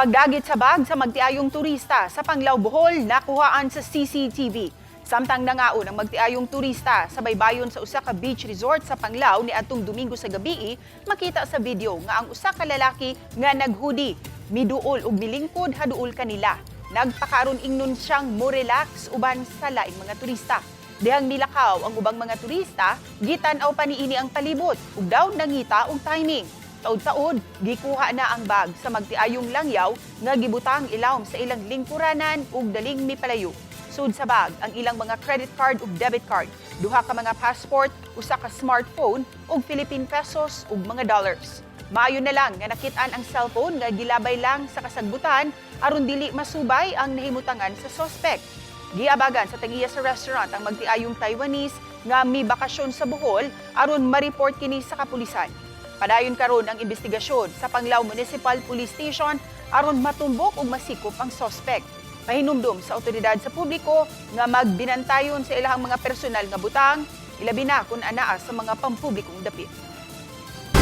Pagdagit sa bag sa magtiayong turista sa Panglao, Bohol, nakuhaan sa CCTV. Samtang nangaon ang magtiayong turista sa baybayon sa usa ka beach resort sa Panglao niadtong Domingo sa gabii, makita sa video nga ang usa ka lalaki nga naghoodie miduol og milingkod haduol kanila. Nagpakaron ingnon siyang mo relax uban sa laing mga turista. Dihang milakaw ang ubang mga turista, gitan-aw pa niini ang palibot ug daw nangita og timing. Taod-taod, gikuha na ang bag sa magtiayong langyaw nga gibutang ilawom sa ilang lingkuranan ug daling mipalayo. Sud sa bag ang ilang mga credit card ug debit card, duha ka mga passport, usa ka smartphone ug Philippine pesos ug mga dollars. Maayo na lang nga nakit-an ang cellphone nga gilabay lang sa kasagbutan aron dili masubay ang nahimutangan sa sospek. Giabagan sa tag-iya sa restaurant ang magtiayong Taiwanese nga mi bakasyon sa Bohol aron ma-report kini sa kapulisan. Padayon karon ang investigasyon sa Panglao Municipal Police Station aron matumbok ug masikop ang sospek. Pahinumdom sa otoridad sa publiko nga magbinantayon sa ilahang mga personal nga butang, ilabi na kung anaa sa mga pampublikong dapit.